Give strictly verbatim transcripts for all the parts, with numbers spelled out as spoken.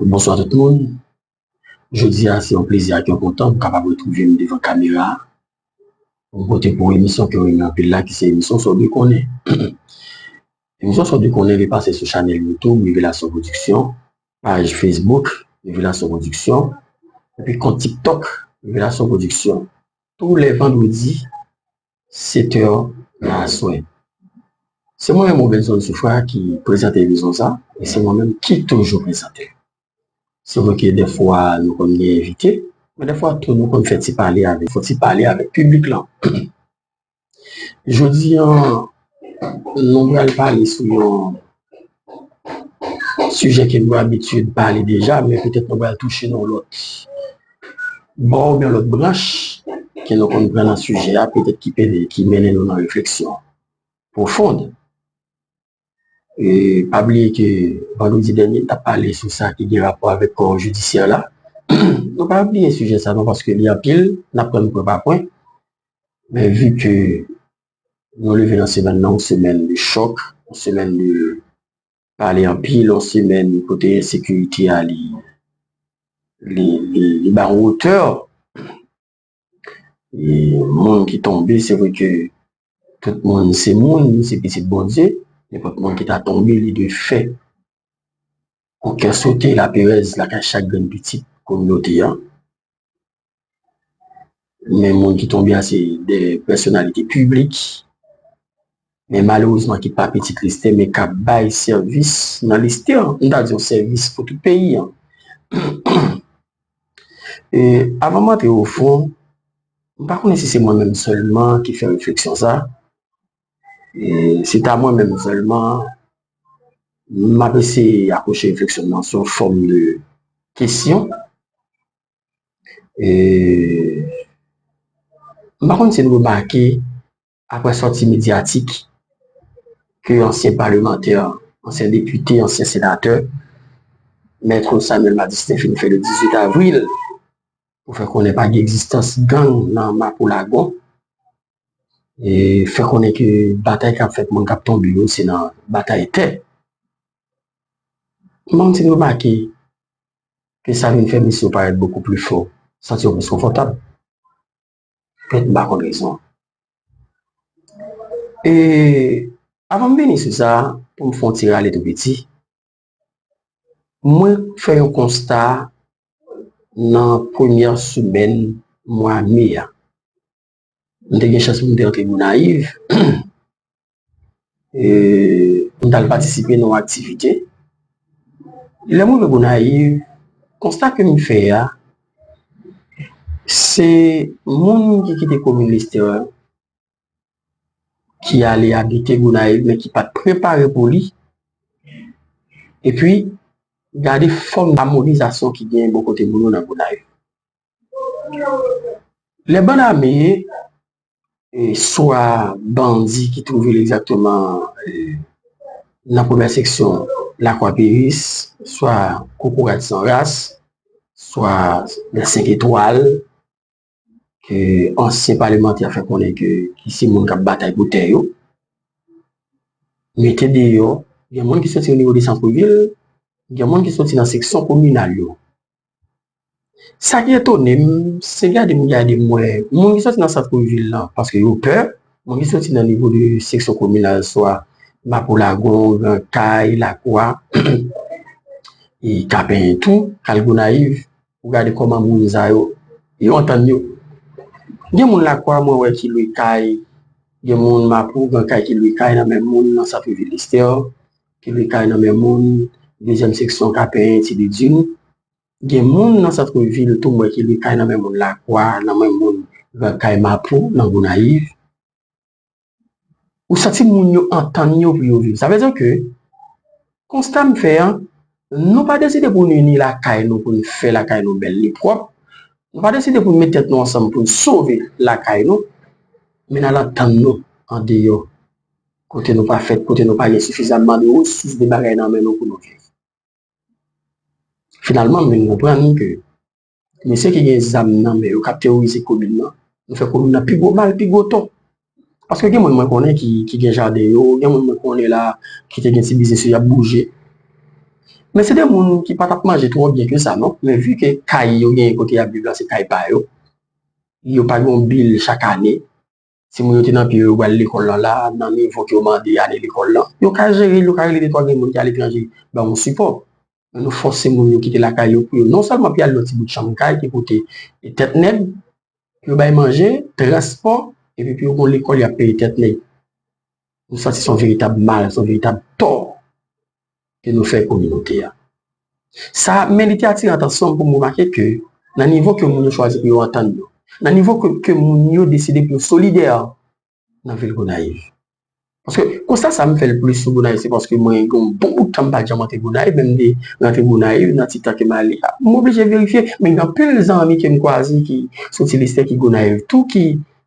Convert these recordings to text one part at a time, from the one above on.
Bonswa tout moun. Jodi a, se yon plezi ak yon kontan pou m kapab retwouve m devan kamera pou m pote pou w emisyon ke w renmen anpil la, ki se emisyon Sa w dwe konnen. Emisyon Sa w dwe konnen, li pase sou chanèl YouTube, Revelasyon Production, paj Facebook, Revelasyon Production, epi kont TikTok, Revelasyon Production, tou lè vandredi, sèt è nan aswè. Se mwen menm, Robinson Soufra, ki prezante emisyon sa, e se mwen menm ki toujou prezante l. Se vre ke dèfwa nou konn gen envite, men dèfwa tou nou konn fè ti pale avèk, fè ti pale avèk piblik lan. Jodi a, nou pral pale sou yon sijè ke nou abitye pale deja, men petèt nou pral touche nan lòt bò oubyen lòt branch ke nou konn pran nan sijè a, petèt ki pede, ki mennen nou nan refleksyon pwofon. E pa bliye ke vandredi dènye, n t ap pale sou sa ki gen rapò avèk kò jidisyè la. Nou pa bliye sijè sa non, paske li anpil, n ap pran pwen pa pwen. Men vi ke nou leve nan semèn nan, yon semèn de chòk, yon semèn de pale anpil, yon semèn kote ensekirite a li, li, li, li ba wotè. E moun ki tonbe, se vre ke tout moun se moun, se pitit Bondye. Nenpòt moun ki ta tonbe, li dwe fè yon kè sote, laperèz lakay chak grenn pitit kominote a. Men moun ki tonbe a, se de pèsonalite piblik. Men malerezman, ki pa pitit listè, men k ap bay sèvis nan listè. M ta di yon sèvis pou tout peyi an. E avan m antre o fon, m pa konnen si se mwen menm sèlman ki fè refleksyon sa. E se ta mwen menm sèlman, m ap eseye akwoche refleksyon nan sou yon fòm de kesyon. E m pa konn si n remake, apre sòti medyatik ke ansyen palemantè, ansyen depite, ansyen senatè, Mèt Samuel Madistin fin fè le dizuit avril pou fè konnen pa gen egzistans gang nan Mapou Lagon, e fè konnen ke batay k ap fèt, moun k ap tonbe yo, se nan batay tè. M pa konn si n remake ke sa vin fè mesye yo parèt bokou pli fò, santi yo plis konfòtab. Petèt m pa konn rezon. E avan m vini sou sa, pou m fè yon ti rale tou piti, mwen fè yon konsta nan premyè semèn mwa me a. M te gen chans pou m te antre Gonayiv. E, m t al patisipe nan yon aktivite. Lè m rive Gonayiv, konsta ke m fè a, se moun ki kite komin Listè a, ki ale abite Gonayiv, men ki pa t prepare pou li. Epi, gade fòm damonizasyon ki gen bò kote moun yo nan Gonayiv. Lè bann ame, e, swa bandi ki twouve l egzakteman, e, nan premyè seksyon Lakwa Peris, swa Kokorat San Ras, swa nan Senk Etwal, ke ansyen palemantè fè konnen ke, ki se moun k ap batay pou tè yo, mete deyò, gen moun ki soti o nivo de santvil, gen moun ki soti nan seksyon kominal yo. Sa ki etone m, se gade m gade m wè moun ki soti nan santvil lan, paske yo pè, moun ki soti nan nivo de seksyon kominal, swa Mapou Lagon, Gran Kay, Lakwa, e Kapenyen tou, k al Gonayiv, ou gade kòman moun sa yo, yo antann yo. Gen moun Lakwa, mwen wè ki lwe kay, gen moun Mapou, Gran Kay ki lwe kay nan men moun nan santvil Listè, ki lwe kay nan men moun, dezyèm seksyon Kapenyen, Ti Lidin. Gen moun nan santvil tou, mwen ki lwe kay nan men moun Lakwa, nan men moun Gran Kay Mapou, nan Gonayiv. Ou santi moun yo antann yo pou yo viv. Sa vle di ke, konsta m fè an, nou pa deside pou n ini lakay nou, pou n fè lakay nou bèl, li pwòp. Nou pa deside pou n met tèt nou ansanm pou n sove lakay nou, men n al antann nou andeyò. Kote nou pa fèt, kote nou pa gen sifizamman de resous, de bagay nan men nou pou nou viv. Finalman, m vin konprann ke mesye ki gen zam nan men yo k ap teworize komin nan, nou fè komin nan pi gwo mal, pi gwo tò. Paske gen moun mwen konnen ki, ki gen jaden yo, gen moun mwen konnen la ki te gen ti biznis yo, y ap bouje. Men se de moun ki pa t ap manje twò byen ke sa, non. Men vi ke kay yo genyen kote y ap viv la, se kay pa yo. Yo pa gen yon bil chak ane. Timoun yo te nan pye yo, yo pral lekòl lan la, nan nivo ke yo mande ale lekòl lan. Yo ka jere l, yo ka rele de twa grenn moun ki aletranje, ba yon sipò. Men nou fòse moun yo kite lakay yo pou yo non sèlman pou y al nan ti bout chanm kay ki koute tèt nèg, pou yo bay manje, transpò, epi pou yo gon lekòl y ap peye tèt nèg. Nou santi se yon veritab mal, se yon veritab tò ke nou fè kominote a. Sa, men li te atire atansyon m pou m remake ke nan nivo ke moun yo chwazi pou yo antann yo, nan nivo ke, ke moun yo deside pou yo solidè nan vil Gonayiv. Paske konsta sa m fè l plis sou Gonayiv, se paske mwen gen yon bon bout tan m pa t janm antre Gonayiv, menm de rantre Gonayiv nan ti tan ke m ale a, m oblije verifye, men gen anpil zanmi ke m kwaze ki soti Lestè ki Gonayiv tou, ki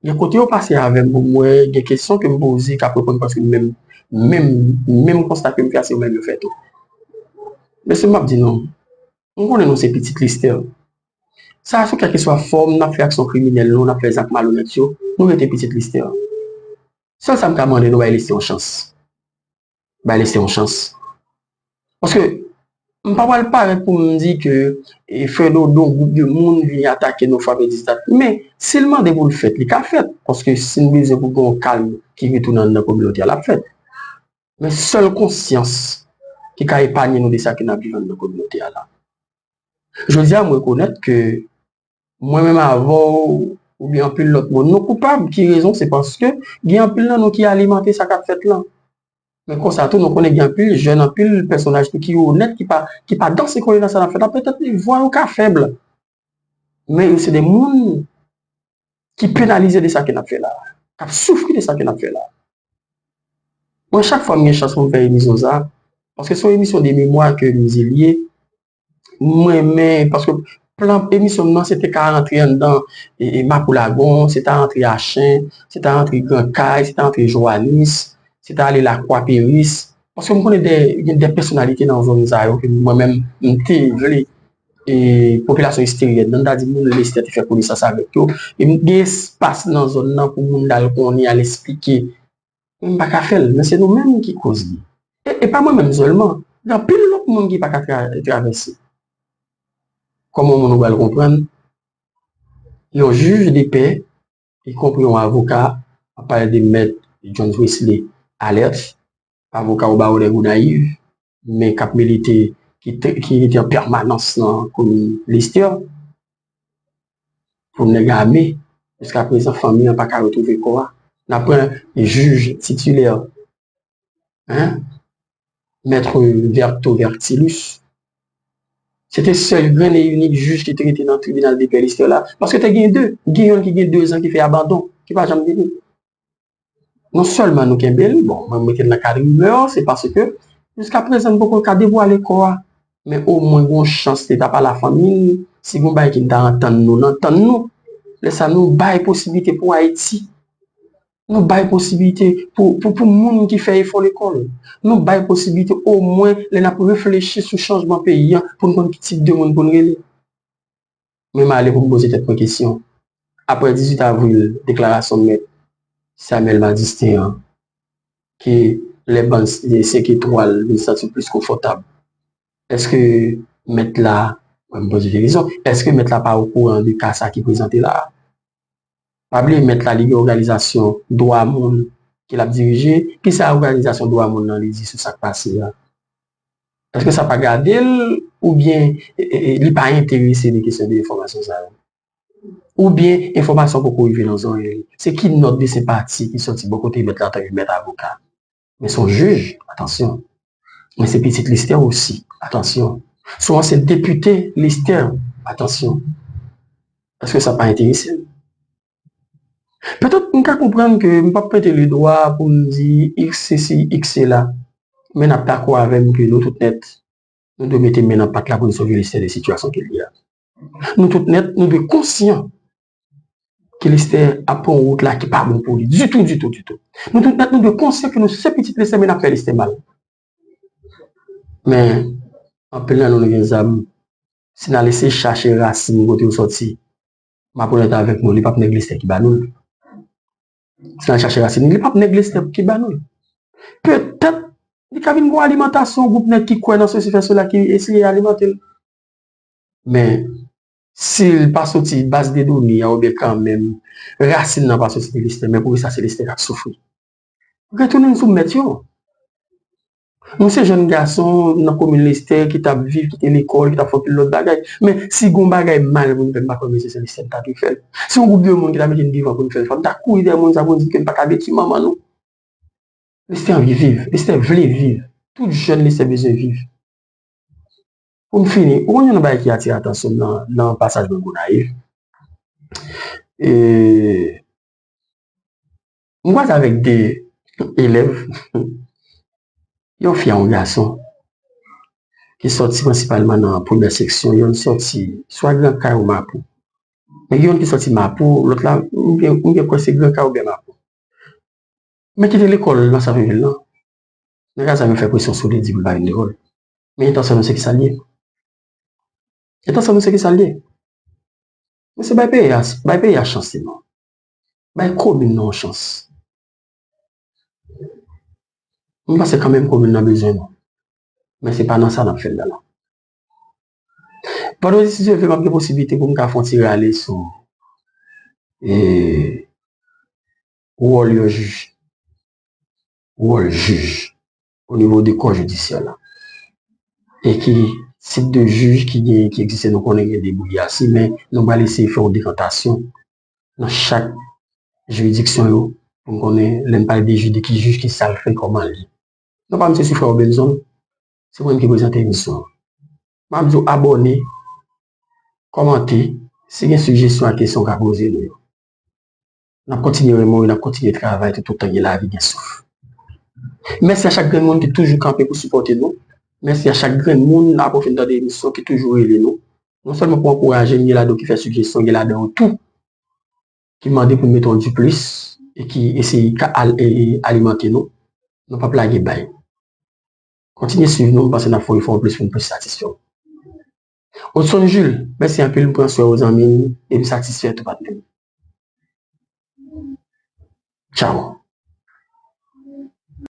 gen kote yo pase avè m pou m wè, gen kesyon ke m poze k ap reponn paske menm, menm, menm konsta ke m fè a se yo menm yo fè tou. Mesye, m ap di nou, m konnen nou se pitit Lestè. Sa a sou kèlkeswa fòm n ap fè aksyon kriminèl nou, n ap fè zak malonèt yo, nou rete pitit Lestè. Sèl sa m ka mande nou, bay Lestè yon chans. Bay Lestè yon chans. Paske m pa pral parèt pou m di ke e, Frè Dodo, gwoup de moun vini atake nou, frape dis dat. Men, si l mande pou l fèt, li ka fèt. Paske si n bezwen pou gen yon kalm ki retounen anndan kominote a, l ap fèt. Men sèl konsyans ki ka epanye nou de sa ke n ap viv anndan kominote a la. Jodi a, m rekonèt ke mwen menm avè w, oubyen anpil lòt moun, nou koupab. Ki rezon? Se paske gen anpil nan nou ki alimante sa k ap fèt lan. Men konsa tou, nou konnen gen anpil jèn, anpil pèsonaj tou ki onèt, ki pa, ki pa danse kole nan sa n ap fè la. Petèt vwa yo ka fèb. Men yo se de moun ki penalize de sa ke n ap fè la, k ap soufri de sa ke n ap fè la. Mwen, chak fwa m gen chans pou m fè emisyon sa, paske se yon emisyon de memwa ke m di l ye, m renmen, paske plan emisyon m nan, se te ka rantre anndan e, e, Mapou Lagon, se ta rantre Achen, se ta rantre Gran Kay, se ta rantre Joanis, se ta ale Lakwa Peris. Paske m konnen de, gen de pèsonalite nan zòn sa yo ke mwen menm, m te vle e, popilasyon esteryen nan, ta di moun Lestè te fè konesans avèk yo. E m gen espas nan zòn nan pou moun t al konnen, al esplike. Men m pa ka fè l, men se nou menm ki koz li. E, e pa mwen menm sèlman. Gen anpil lòt moun ki pa ka tra-, travèse. Kòman moun ou pral konprann? Yon jij de pè, ikonpri yon avoka, ap pale de mèt John Wesley Alerte, avoka o bawo dè Gonayiv, men k ap milite, ki te, ki rete an pèmanans nan komin Lestè, pou nèg ame. Jiskaprezan, fanmi an pa ka retwouve kò a. N ap pran jij titilè, hein, mèt Verto Vertilus. Se te sèl grenn e inik jij ki te rete nan tribinal de pè Lestè la. Paske te gen de, gen youn ki gen de zan ki fè abandon, ki pa janm vini. Non sèlman nou kenbe l, bon, mwen mete l nan kad rimè, se paske jiskaprezan n poko ka devwale kò a. Men omwen gon chans li ta pa lafanmi n, si gon bagay ki n ta antann nou, n antann nou. Lè sa nou bay posiblite pou Ayiti. Nou bay posiblite pou, pou, pou moun ki fè efò lekòl. Nou bay posiblite omwen lè n ap reflechi sou chanjman peyi a pou n konn ki tip de moun pou n rele. Men m ale pou m poze tèt mwen kesyon. Aprè dizuit avril, deklarasyon mèt Samuel Madistin an, ke lè bann senk etwal vin santi plis konfòtab, èske mèt la, mwen m poze kesyon, èske mèt la pa okouran de ka sa ki prezante la a? Pa bliye mèt la, li gen òganizasyon dwa moun ke l ap dirije. Kisa òganizasyon dwa moun nan li di sou sa k pase a? Èske sa pa gade l, oubyen e, e, e, li pa enterese de kesyon de enfòmasyon sa yo? Oubyen enfòmasyon poko rive nan zòrèy li? Se ki nòt de senpati ki sòti bò kote mèt la antanke mèt avoka? Men se yon jij, atansyon. Men se pitit Lestè osi, atansyon. Se yon ansyen depite Lestè, atansyon. Èske sa pa enterese l? Petèt m ka konprann ke m p ap pete ledwa pou m di iks sesi, iks sela, men n ap dakò avè m ke nou tout nèt, nou dwe mete men nan pat la pou n sove Lestè de sitiyasyon ke l ye a. Nou tout nèt, nou dwe konsyan ke Lestè ap pran yon wout la ki pa bon pou li ditou, ditou, ditou. Nou tout nèt, nou dwe konsyan ke nou se pitit Lestè, men n ap fè Lestè mal. Men, anpil nan nou, nou gen zam. Si n al eseye chache rasin kote yo sòti, m ap onèt avèk nou, li p ap nèg Lestè ki ba nou l. Si n al chache rasin li, li p ap nèg Lestè ki ba nou l. Petèt, Li ka vin gon alimantasyon, gwoup nèg ki kwè nan sesi fè sela ki eseye alimante l. Men, si l pa soti baz de done a oubyen kanmenm rasin nan pa soti de Lestè, men poukisa se Lestè k ap soufri? Retounen n sou mèt yo. Nou se jèn gason nan komin Lestè ki t ap viv, ki te lekòl, ki t ap fè anpil lòt bagay. Men si gon bagay mal pou n fè, m pa kwè mesye se Lestè m ta dwe fè l. Si yon gwoup de moun ki ta mete n devan pou n fè l, fò n ta kouri dèyè moun sa pou n di ke n pa ka detwi manman nou. Lestè anvi viv, Lestè vle viv. Tout jèn Lestè bezwen viv. Pou m fini, ou konn yon bagay ki atire atansyon m nan, nan pasaj mwen Gonayiv. E, m kwaze avèk de elèv, yon fi ak yon gason, ki sòti prensipalman nan premyè seksyon, yonn sòti swa Gran Kay ou Mapou. Men gen yonn ki sòti Mapou, lòt la, m gen, m gen kwè se Gran Kay oubyen Mapou. Men ki te lekòl nan Savenvil lan. Nèg la sa yo fè presyon sou li, di pou l pa vin lekòl. Men entansyon nou se ki sa l ye? Entansyon nou se ki sa l ye? Mesye, bay peyi a, bay peyi a chans li non. Bay komin nan yon chans. M panse kanmenm komin nan bezwen nou. Men se pa nan sa n ap fè l la non. Vandredi, si Dye vle, m ap gen posiblite pou m ka fè yon ti rale sou, e, wòl yon jij, wòl jij o nivo de kò jidisyè la. E ki tip de jij ki gen, ki egziste, nou konnen gen de bouyasi, men nou pral eseye fè yon dekantasyon nan chak jiridiksyon yo, pou n konnen, lè n pale de jij, de ki jij, ki sa l fè, kòman l ye. Non pa m se si frè Robinson, se mwen menm ki prezante emisyon an. M ap di w abòne, kòmante, si gen sijesyon ak kesyon w ka poze nou yo. N ap kontinye renmen w, n ap kontinye travay tout otan gen lavi, gen souf. Mèsi a chak grenn moun ki toujou kanpe pou sipòte nou. Mèsi a chak grenn moun, apre w fin tande emisyon, ki toujou rele nou. Non sèlman pou ankouraje n, gen ladan w ki fè sijesyon, gen ladan w tou ki mande pou n mete yon diplis e ki eseye ka al, e, e alimante nou. Nou p ap lage bay. Kontinye swiv nou, m panse n ap fè yon efò anplis pou n plis satisfè w. Odson Jules, mèsi anpil, m pran swè w zanmi m, e m satisfè tou patnè m. Tchaw.